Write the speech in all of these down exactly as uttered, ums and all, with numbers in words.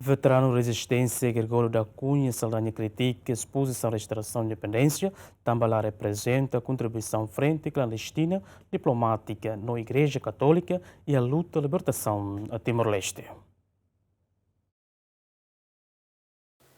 Veteranu rezisténsia Gregório da Cunha Saldanha kritika espozisaun restaurasaun independénsia, tanba la reprezenta kontribuisaun frente klandestina, diplomátika no Igreja Katólika iha luta libertasaun Timor-Leste.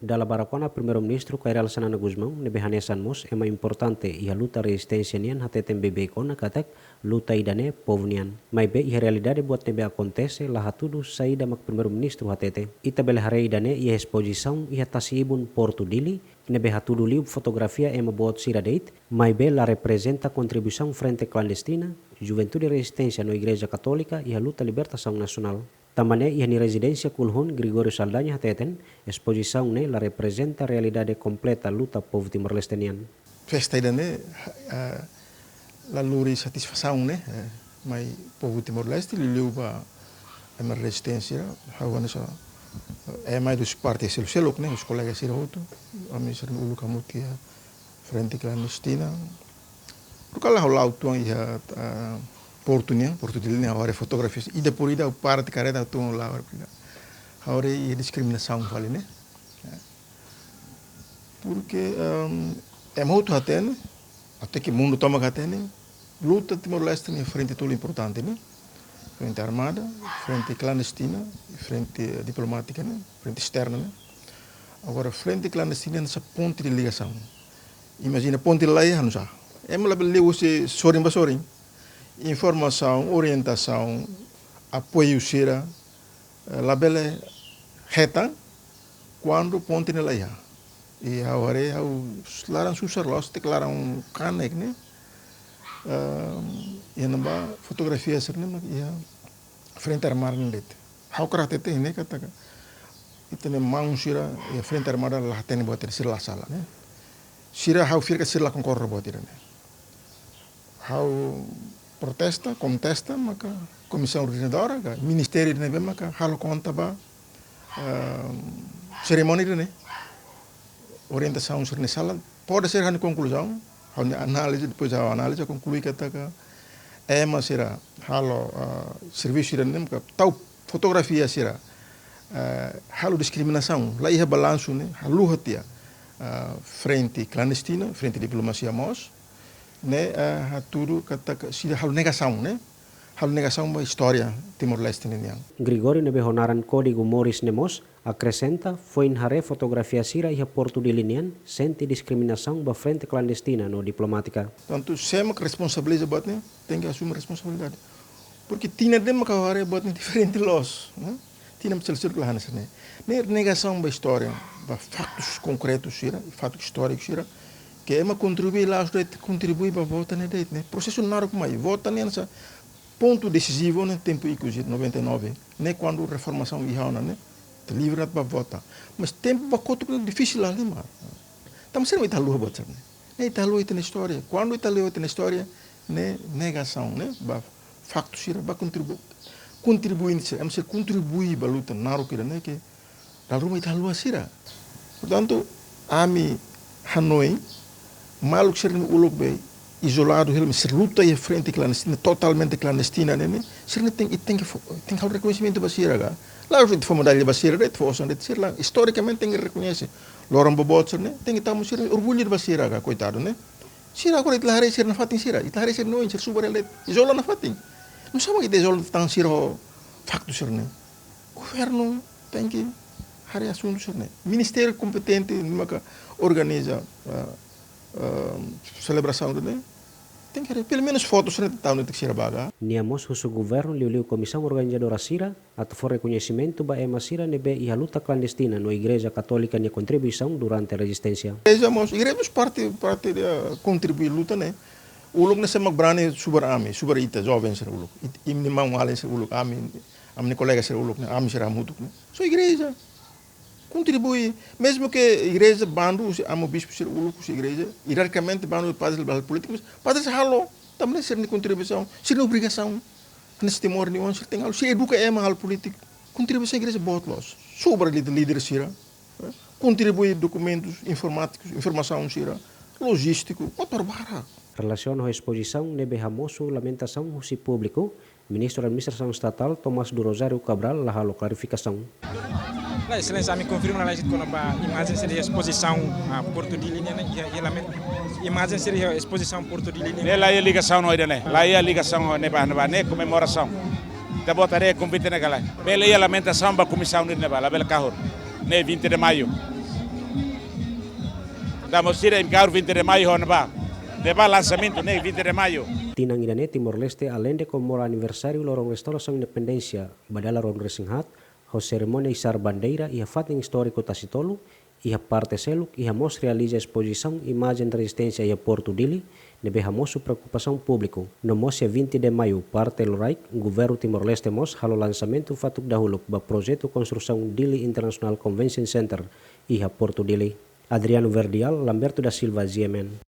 Dala barak ona Primeiru-Ministru Kay Rala Xanana Gusmão, ne'ebé hanesan mós ema importante iha luta rezisténsia nian, hateten beibeik ona katak luta ida-ne'e povu nian. Maibé iha realidade buat ne'ebé akontese la hatudu saida mak Primeiru-Ministru hatete. Ita bele haree ida-ne'e iha espozisaun iha tasi-ibun Portu Dili, ne'ebé hatudu liu fotografia ema boot sira de'it, maibé la reprezenta kontribuisaun frente klandestina, juventude rezisténsia no Igreja Katólika iha luta libertasaun nasionál. Tanba ne'e iha nia rezidénsia Kulhun, Gregório Saldanha hateten, espozisaun ne'e la reprezenta realidade kompleta luta povu Timor-Leste nian. Festa ida-ne'e, eh, la lori satisfasaun ne'e, eh, mai povu Timor-Leste, liuliu ba ema rezisténsia, ha'u hanesan, eh, ema husi parte seluk-seluk ne'e, husi kolega sira hotu, ami sira uluk hamutuk iha frente klandestina. Loron ha'u la'o uitoan iha, ah, Portu nian, Portu Dili nian, ha'u haree fotografia. Ida por ida, parte karreta uitoan la'o. Ha'u haree iha diskriminasaun fali ne'e. Porque, ehm, ema hotu hatene, até ke mundu tomak hatene, luta Timor-Leste ne'e frente tolu importante ne'e. Frente armada, frente klandestina, frente diplomátika ne'e, frente esterna ne'e. Agora, frente klandestina hanesan ponte de ligasaun. Imajina ponte laiha, nusa. Ema labele liu husi sorin ba sorin. Informasaun, orientasaun, apoiu sira, eh, labele hetan kuandu ponte ne'e laiha. I ha'u haree ha'u laran susar loos, te klaran kanek ne'e. Ehm, iha ne'ebá fotografia sira-ne'e mak iha frente armada ne'e de'it. Ha'u hakarak hatete ne'e katak ita-nia maun sira iha frente armada la hatene buat ida, sira la sala ne'e. Sira ha'u fiar katak sira la konkorda buat ida-ne'e. Ha'u protesta, kontesta, maka komisaun koordenadora ka ministériu ne'ebé maka halo konta ba, ehm, serimónia ida-ne'e. Orientasaun sira-ne'e sala, pode ser ha'u-nia konkluzaun, ha'u-nia análize, depois ha'u análize, konklui katak ema sira halo, ah, servisu sira-ne'e maka tau fotografia sira, eh, halo diskriminasaun, laiha balansu ne'e, haluha tiha, eh, frente klandestina, frente diplomasia mós, ne'e, eh, hatudu katak sira halo negasaun ne'e, halo negasaun ba istória Timor-Leste ne'e nian. Gregório ne'ebé ho naran kódigu Moris ne'e mós, akresenta, foin haree fotografia sira iha Portu Dili nian, sente diskriminasaun ba frente klandestina no diplomátika. Portantu, sé mak responsabiliza buat ne'e, tenke asume responsabilidade. Porque tinan ida mak ha'u haree buat ne'e diferente loos, ne'e? Tinan seluk-seluk la hanesan ne'e. Ne'e negasaun ba istória, ba faktus konkretus sira, faktu istóriku sira, ke ema kontribui, la ajuda kontribui ba vota ne'e de'it, ne'e? Prosesu naruk mai, vota ne'e hanesan pontu desizivu ne'e tempu ikus, noventa e nove, ne'e kuandu reformasaun iha ona ne'e, te livre ba vota. Mas tempu ba kotuk ne'e difisil la lima. Tanba sira mak ita haluha buat sira-ne'e. Ne'e ita haluha ita-nia istória. Kuandu ita haluha ita-nia istória, ne'e negasaun, ne'e ba faktu sira, ba kontribu-, kontribuinte sira, ema sira kontribui ba luta naruk ida-ne'e ke dala ruma ita haluha sira. Portantu, ami hanoin, maluk sira-ne'e uluk be izoladu hela, sira luta iha frente klandestina, totalmente klandestina ne'e, ne'e, sira-ne'e tenke, tenke fó, tenke halo rekoñesimentu ba sira ka. La'ós ita fó medalla ba sira de'it, ita fó osan de'it, sira la, istorikamente tenke rekoñese. Loron boboot sira-ne'e, tenke tau mós sira orgullu ba sira ka, koitadu ne'e. Sira agora ita la haree sira nafatin sira, ita la haree sira-nia oin, sira subar hela de'it, izola nafatin. Nusá mak ita izola tan sira ho faktu sira-ne'e? Governu tenke haree asuntu sira-ne'e. Ministériu kompetente ne'ebé maka organiza, ah, ah, selebrasaun ne'e, tenke haree, pelumenus foto sira-ne'e tau netik sira ba ka. Nia mós husu governu liuliu komisaun organizadora sira atu fó rekoñesimentu ba ema sira ne'ebé iha luta klandestina no Igreja Katólika nia kontribuisaun durante rezisténsia. Igreja mós, igreja mós parte, parte de, ah, kontribui luta ne'e. Uluk ne'e sé mak brani subar ami, subar ita, joven sira uluk. It-, imi-nia maun-alin sira uluk, ami, ami-nia kolega sira uluk ne'e, ami sira hamutuk ne'e. Só igreja kontribui, mezmu ke igreja bandu husi amu bispu sira uluk husi igreja, ierarkikamente bandu padre ba polítiku, mas padre sira halo, tanba ne'e sira-nia kontribuisaun, sira-nia obrigasaun. Hanesan Timor nia oan sira tenke halo, sira eduka ema halo polítika. Kontribuisaun igreja boot loos. Subar líder, líder sira, eh, kontribui dokumentus informátikus, informasaun sira, lojístiku, motór barak. Relasiona ho espozisaun ne'ebé hamosu lamentasaun husi públiku, Ministru Administrasaun Estatál Tomás do Rosário Cabral la halo klarifikasaun. Exelénsia, ami konfirma lai kona-ba imajen sira iha espozisaun, ah, Portu Dili ne'e, ne'e, iha, iha lamen-, imajen sira iha espozisaun Portu Dili ne'e. Ne'e la iha ligasaun ho ida-ne'e, la iha ligasaun ho ne'ebá, ne'ebá, ne'e komemorasaun. Ita-boot haree konvite ne'e ka lae. Bele iha lamentasaun ba komisaun ne'ebá, labele kahur. Ne'e vinte de Maio. Entaun mós sira imi kahur vinte de Maio ho ne'ebá. Ne'ebá lansamentu ne'e vinte de Maio. Tinan ida-ne'e Timor-Leste aleinde komemora aniversáriu loron restaurasaun independénsia, ba dala ruanulu-resin-haat, ho serimónia isar bandeira iha fatin istóriku Tasitolu, iha parte seluk, iha mós realiza espozisaun imajen rezisténsia iha Portu Dili, ne'ebé hamosu preokupasaun públiku. No mós iha vinte de Maio, parte loraik, Governu Timor-Leste mós halo lansamentu fatuk dahuluk ba projetu konstrusaun Dili International Convention Center iha Portu Dili. Adriano Verdial, Lamberto da Silva, G M N.